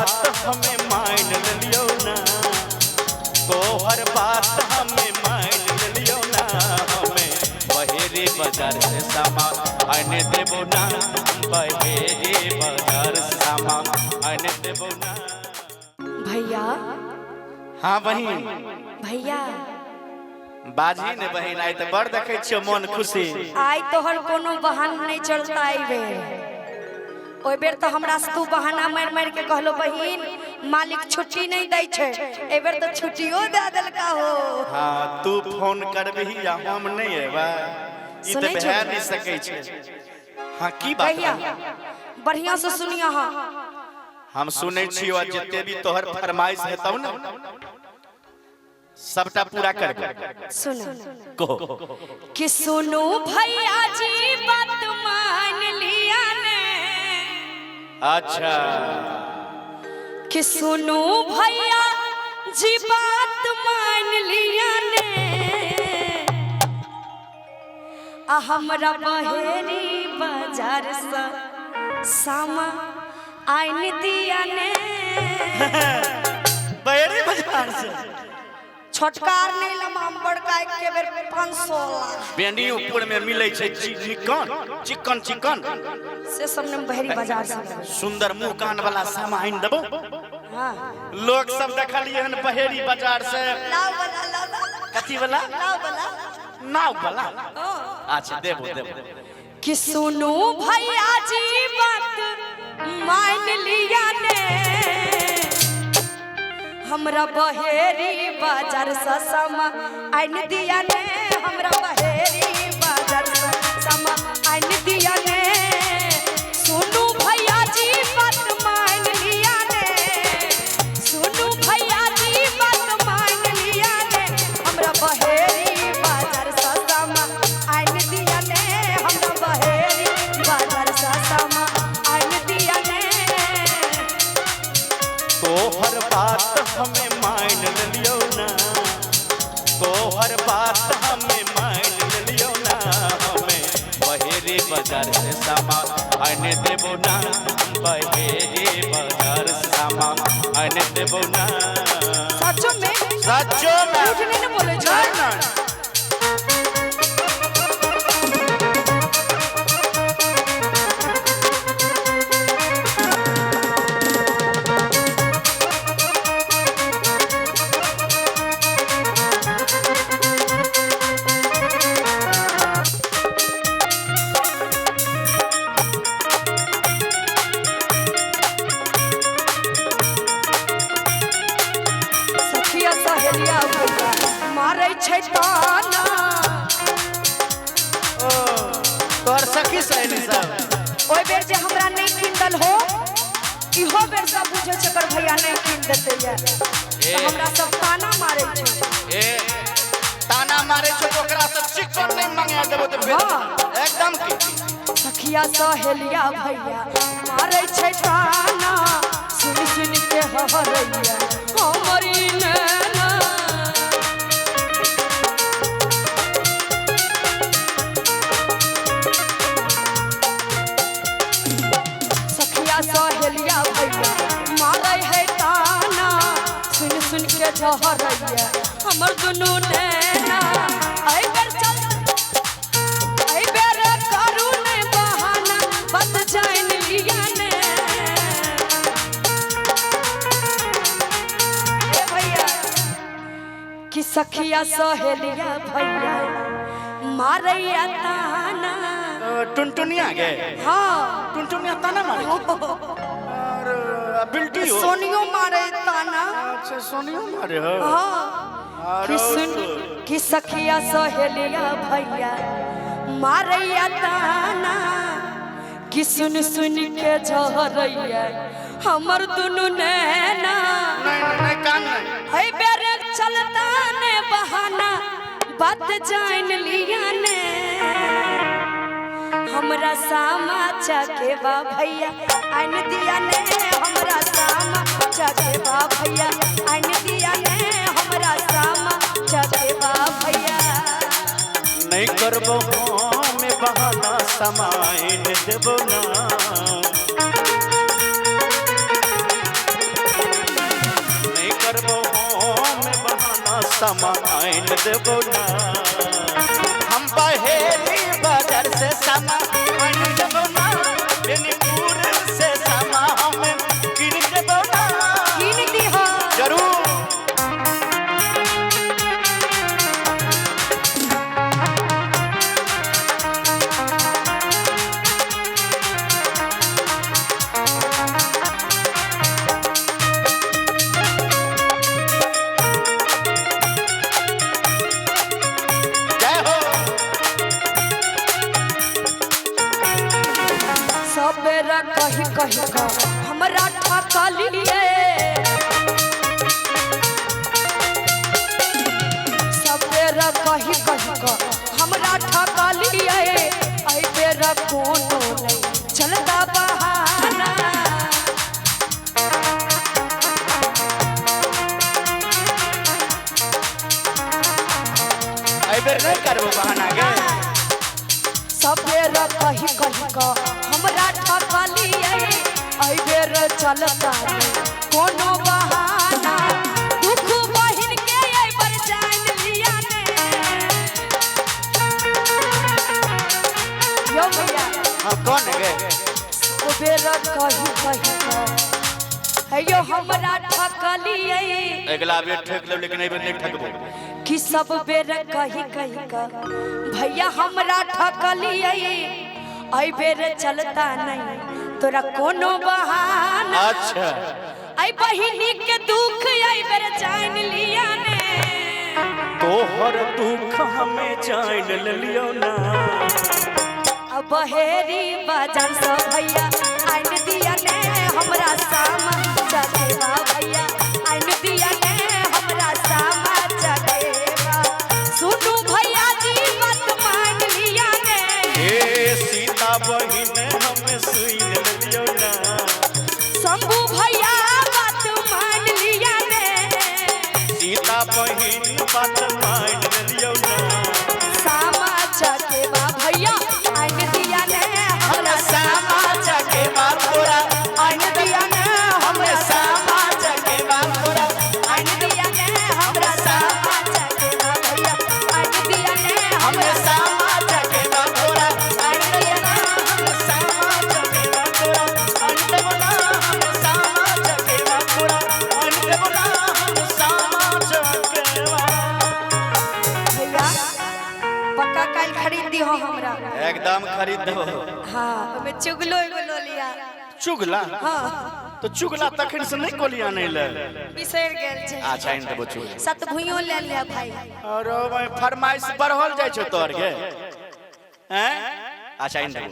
बात हमें मान लेलियौ ना, तोहर बात हमें मान लेलियौ ना, हमें बहेरी बाजार से सामान आने देबो ना, बहेरी बाजार से सामान आने देबो ना। भैया। हाँ बहिन। भैया बाजी ने बहिन, आइ तऽ बड़ देखै छियौ मन खुशी। आइ तोहर कोनो बहाना नहीं चलता एहि बेर। ओहि बेर तो हमरा से तू बहाना मारि मारि के कहलो बहिन मालिक छुट्टी नहीं दै छै, एहि बेर तो छुट्टियो दे देलका हो। हाँ तू फोन करबही या हम नहीं एबै, ई तऽ सुनै छौ? भए नहीं सकै छै। हाँ की बात भैया बहिन? बढ़िया से सुनिया। हाँ हम सुनै छियौ, आ जते भी तोहर फरमाइश हेतौ ने सबटा पूरा करबै। सुनो कहो कि सुनू भैया जी बात मान लिया ने। अच्छा कि सुनू भैया जी बात मान लिया ने, आ हमरा बहेरी बाजार से सामा आइन दिया ने। बहेरी बाजार से छोटकार नहीं लमा, बड़का एक के बेर 500 ला। बेनीपुर में मिलै छै चिकन चिकन चिकन से सब ने बहेरी बाजार से सुंदर मुंह कान वाला सामान देबो। हाँ लोग सब देखलिए हन बहेरी बाजार से। लाव वाला, लाव वाला। कथी वाला? लाव वाला। नाव वाला। अच्छा देबो देबो। कि सुनू भैया जी बात मान लिया ने, हमरा बहेरी बाजार से सामा आइन दिया ने, हमरा बहेरी बाजार से सामा आइन दिया ने। सुनू भैया जी बात मान लिया ने, सुनू भैया जी बात मान लिया ने, हमरा बहेरी बाजार से सामा आइन दिया ने, हमरा बहेरी बाजार से सामा आइन दिया ने। तोहर बात हमें मान लेलियौ ना, तोहर बात हमें मान लेलियौ ना, हमें बहेरी बाजार से सामान आने देबो ना, बहेरी बाजार से सामान आने देबो ना। सचो में? सचो में। झूठ नहीं ना बोले छो? नहीं, नहीं। सखिया सहेलिया भैया मारै छै ताना। तोहर सखी सहेली सब ओहि बेर जे हमरा नहीं किनदल हो, इहो बेर सब बुझै छै कर भैया नहीं किन देते ये, तो हमरा सब ताना मारै छै। ए ताना मारै छै तो ओकरा से चिकन नहीं मंगा देबो तो फिर हाँ। एकदम की। सखिया सहेलिया भैया मारै छै ताना, सुन सुन के हरैया हमरी नैना। सखिया सहेलिया भैया मारै है ताना, सुन सुन के झहरैया हमर दुनू नैना। एहि बेर चल, एहि बेर करू ने बहाना, बस जान लिया ने। ए भैया कि सखिया सहेलिया भैया मारैया ताना। टुनटुनिया गे? हाँ टुनटुनिया ताना मारे और बिल्टी हो? सोनियो मारे ताना। अच्छा सोनियो मारे हो। हाँ कि सुन कि सखिया सहेलिया भैया मारैया ताना, कि सुन सुन के झहरैया हमर दुनू नैना। नहीं नहीं नहीं कान नहीं। एहि बेर चलता ने बहाना, बात जान लिया ने, हमरा सामा चकेवा भैया आइन दिया ने, हमरा सामा चकेवा भैया आइन दिया ने, हमरा सामा चकेवा भैया। नहीं करबो हम बहाना सामान देबो ना, सामा आइन देबो ना। हम बहेरी बाजार से सामा आइन देबो ना, बेनीपुर से सामा हम किन देबो ना। कीन दिहा। जरूर। जय हो। सबेरा कही कही का हमरा ठकलिए, सबेरा कही कही का हमरा ठकलिए, ऐ बेरा कोनो नहीं चलता बहाना। एहि बेर नहीं करबो बहाना गे। सबेरा कही कही का हमरा ठकलिए, ऐ बेर चलता नहीं कोनो बहाना। दुख बहिन के ऐ बर जान लिया ने। यो भैया। हाँ कौन गे? बेर कही कही का है यो हमरा ठकलिए। अगला बेर ठक लेब, लेकिन एहि बेर नहीं ठकबो। कि सब बेर कही कही का भैया हमरा ठकलिए, ऐ बेर चलता नहीं तोरा कोनो बहाना। अच्छा। ऐ बहिनी के दुख ऐ बेर जान लिया ने। तोहर दुख हमें जान लियो ना। अब बहेरी बाजार से भैया आइन दिया ने हमरा सामा चकेवा, भैया आइन दिया ने हमरा सामा चकेवा। सुनू भैया जी बात मान लिया ने। ए सीता बहिन हमें सुन लियो ना। शंभू भैया बात मान लिया ने। सीता बहिन बात मान लियो ना। सामा चकेवा भैया आइन दिया ने हमरा सामा चकेवा तोरा आइन दिया ने हमरा सामा चकेवा तोरा आइन दिया ने हमरा सामा चकेवा, भैया आइन दिया ने हमरा सामा चकेवा तोरा आइन दिया ने। सामा चकेवा तोरा आइन देबो ना हम सामा चकेवा तोरा आइन देबो ना हम सामा चकेवा। भैया पक्का काल खरीद दी हो हमरा। एकदम खरीद दो। हाँ ओमे चुगलो एगो लो लिया। चुगला? हाँ। तो चुगला तखन से नहीं कोलिया नहीं ले। बिसर गेल छै। अच्छा आइन देबो चुगला। सत भुइयो ले लिया भाई। अरे भाई फरमाइश बढ़ल जाइ छौ तोहर गे हैं। अच्छा आइन देबो।